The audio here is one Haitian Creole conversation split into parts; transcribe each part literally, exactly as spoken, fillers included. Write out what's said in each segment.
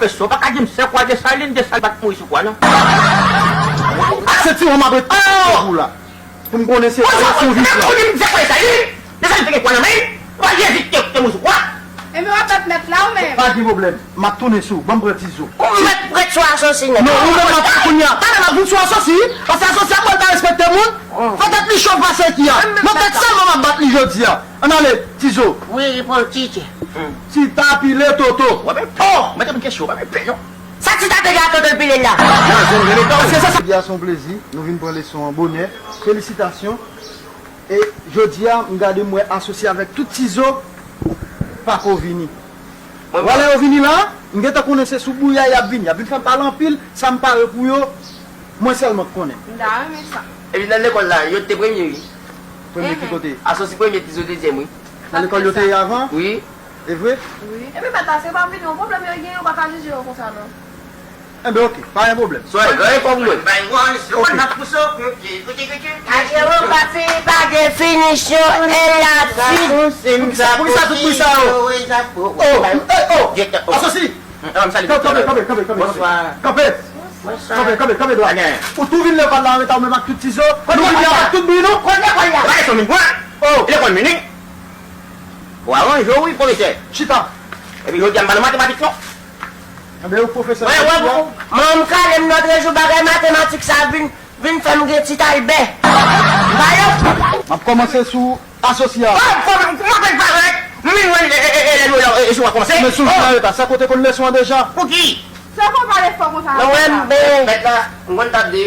Pèsonn pa ka di m se kwa Desalin, Desalin pa t mouri sou kwa, non. Ak sentiwon m ap ret pou la. Pou m konnen se kwa Desalin. Ou di m se kwa Desalin? Desalin te gen kwa nan men l? Kwa Jezi ki te, te mouri sou kwa? Enben w ap bat mèt la ou menm. Pa gen pwoblèm. M ap tounen sou ou. Ban m pran ti zo. Ou mèt ret sou Asosi nèt. Non, ou menm m ap kounye a. Talè m ap vin sou Asosi. Paske Asosi ap pral pa respekte moun. Fè tèt li cho pase ki a. Nan tèt sèlman m ap bat li jodi a. Ann ale, Tizo. Wi, pran titye. Ti tapile toto. W ap, oh, mete m kesyon, w ap pè non. Sa ti tape gen ak toto l pile la? Nan zòn Reneton. Paske se sa. Jodi a se yon plezi. Nou vin pran leson an bonè. Felisitasyon. E jodi a, m gade m wè Asosi avèk tout Tizo pako vini. Wè lè yo vini la, m gentan konnen se sou bouyay y ap vini. Y ap vin fè m pale anpil, sa m pare pou yo, mwen sèlman k konnen. M ta renmen sa. Epi nan lekòl la, yo te premye, wi. Premye ki kote? Asosi premye, Tizo dezyèm, wi. Nan lekòl yo te ye avan? Wi. E vre? Wi. Epi mèt la, se pa vini yon pwoblèm yo gen, yo pa ka jije yo konsa, non. Enben, oke, pa gen pwoblèm. Soyez grand effort pou mwen. Bay wan, yo konn bat pou so. Ajewo pa fini, pa gen finisyon, e la fin. Poukisa, poukisa tout bri sa yo? Oh, eh, oh, Asosi. Kanpe, kanpe, kanpe, kanpe, kanpe. Kanpe. Kanpe, kanpe, kanpe dwat. Ou tou vin lekòl la an reta, ou menm ak tout Tizo. Nou vini avèk tout bri nou. Kote lekòl la? Lekòl mini. Ou aranje w wi, pwofesè. Chita. Epi jodi a m pa nan matematik non. Enben ou pwofesè. Mwen wè pou mwen m kale m lòt jou bagay matematik sa vin, vin fè m gen ti talbè. M pa yo. M ap kòmanse sou Asosi a. M apèn parèt. M vin wè elèv yo la, e sou a kòmanse. Men sou vin an reta, sa kote konn leson an deja. Pouki? Sa w konn pale fò konsa? Mwen wè m ben. Mèt la, m konn tande.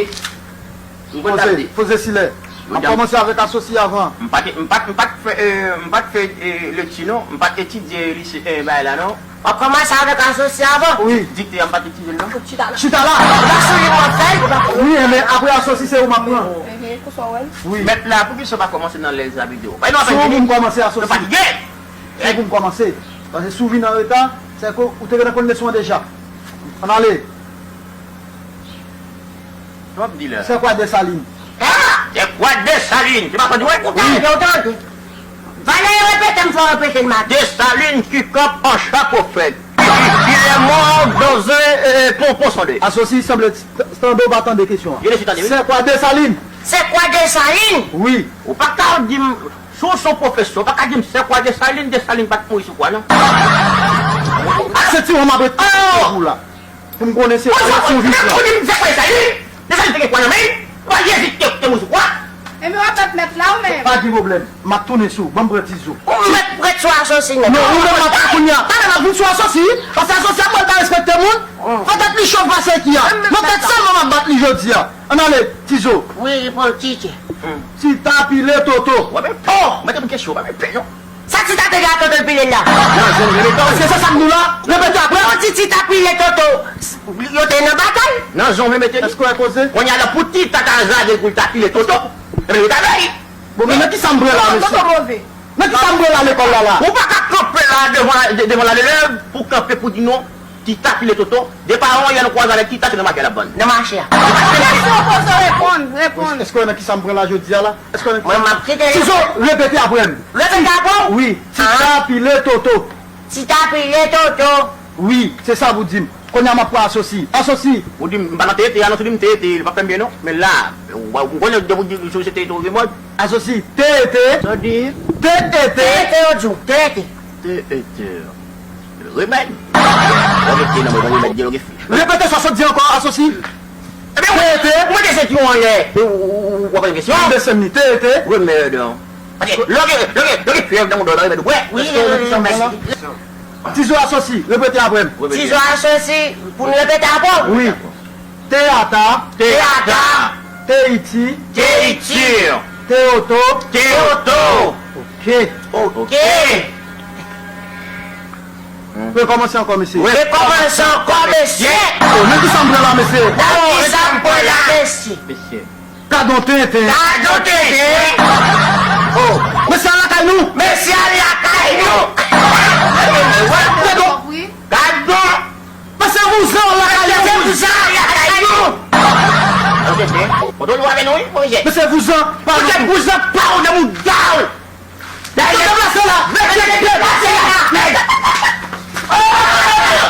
M konn tande. Poze silè. M ap kòmanse avèk Asosi avan. M pa t, m pa t, m pa t fè, eh, m pa t fè, eh, lekti non. M pa t etidye lise, eh, bagay la non. W ap kòmanse avèk Asosi avan? Wi. Dikte a m pa t etidye l non. Chita la. Chita la. Ou pa sou li w ap fè l? Wi, men apre Asosi se ou m ap pran. Wi. Mèt la, poukisa w pa kòmanse nan lèz la pito? Sou ou pou m kòmanse Asosi. Nou fatige. Sou ou pou m kòmanse. Paske si w vin an reta, se ke ou te gentan konn leson an deja. Ann ale. Sa w ap di la? Se kwa Desalin? Ah! Se kwa Desalin? Se pa fò di wè? Ou tande, ou tande. Valè yo repete m fò repete l maten. Desalin ki kanpe an cha pwofèt. Ki lè mò danze, eh, ponpon sonde. Asosi sanble t-, tande w pa tande kesyon an. Se kwa Desalin? Se kwa Desalin? Wi. Ou pa ka di m, si w se yon pwofesè, ou pa ka di m se kwa Desalin, Desalin pa t mouri sou kwa non. Ak sentiwon m ap ret pou la. Pou m konnen se kwa sou vit la. Ou di m se kwa Desalin? Desalin te gen kwa nan men l? Kwa Jezi ki te, te mouri sou kwa? Enben w ap bat mèt la ou menm. Pa gen pwoblèm. M ap tounen sou ou. Ban m pran ti zo. Ou mèt ret sou Asosi nèt. Non, ou menm m ap kounye a. Talè m ap vin sou Asosi. Paske Asosi ap pral pa respekte moun. Fè tèt li cho pase ki a. Nan tèt sèlman m ap bat li jodi a. Ann ale, Tizo. Wi, pran titye. Ti tapile toto. W ap, oh, mete m kesyon, w ap pè non. Sa ti tape gen ak toto l pile la? Nan zòn Reneton. Èske se sa m di w la? Repete apre. Yo di ti tapile toto. Yo te nan batay. Nan zòn Reneton. Èske w wè koze? Kounye a la pou ti tata zade pou l tapile toto. Epi yo t avè l. Bon, men nan kisa m pran la, mesye? Nan kisa m pran la lekòl la la? Ou pa ka kanpe la devan, de-, devan la lelèv pou kanpe pou di non. Ti tapile toto, de paran w yè nou kwaze avèk ti tapile nan mache a l ap vann. Nan mache a. Kesyon poze, reponn, reponn. Èske w wè nan kisa m pran la jodi a la? Èske w wè nan kisa? Mwen, m ap kite li. Tizo, repete apre m. Repete apre w? Wi, ti tapile toto. Ti tapile toto. Wi, se sa pou di m. Kounye a m ap pran Asosi. Asosi. Ou di m, m pa nan tete a non, si w di m tete, li p ap fè m byen non. Men la, w, w konnen depi w di sou se tete ou gen mòd. Asosi, tete. Sa w di? Tete. Tete, yo di w, tete. Tete. Remèd. Bon, mete nan mwen, bon, remèd, gen lòt fi. Repete sa w sot di ankò, Asosi. Ebyen, ou mete sentiwon anlè. Ou, ou, ou, ou pa gen kesyon. Mande sèm ni, tete. Remèd. Paske lè w gen, lè w gen, lè w gen fyèv nan mouda w, remèd ou pran. Wi, wi, wi, wi, mèsi. Tizo Asosi, repete apre m. Tizo Asosi, pou n repete apre w? Wi. Teyata. Teyata. Teyiti. Teyiti. Teyoto. Teyoto. Ok. Ok. Rekòmanse ankò, mesye. Rekòmanse ankò, mesye. Oh, nan kisa m pran la, mesye? Nan kisa m pran la, mesye? Mesye. Gadon tenten. Gadon tenten. Oh, mesye al lakay nou. Mesye al lakay nou. Gadon. Gadon. Mesye vouzan al lakay nou. Mesye vouzan al lakay nou. Gadon tenten. Kote nou avè nou, wi, mesye. Mesye vouzan pa. Mesye vouzan pa ou nan mouda w. Deplase la! Mesye, deplase la! Nèg! Oh!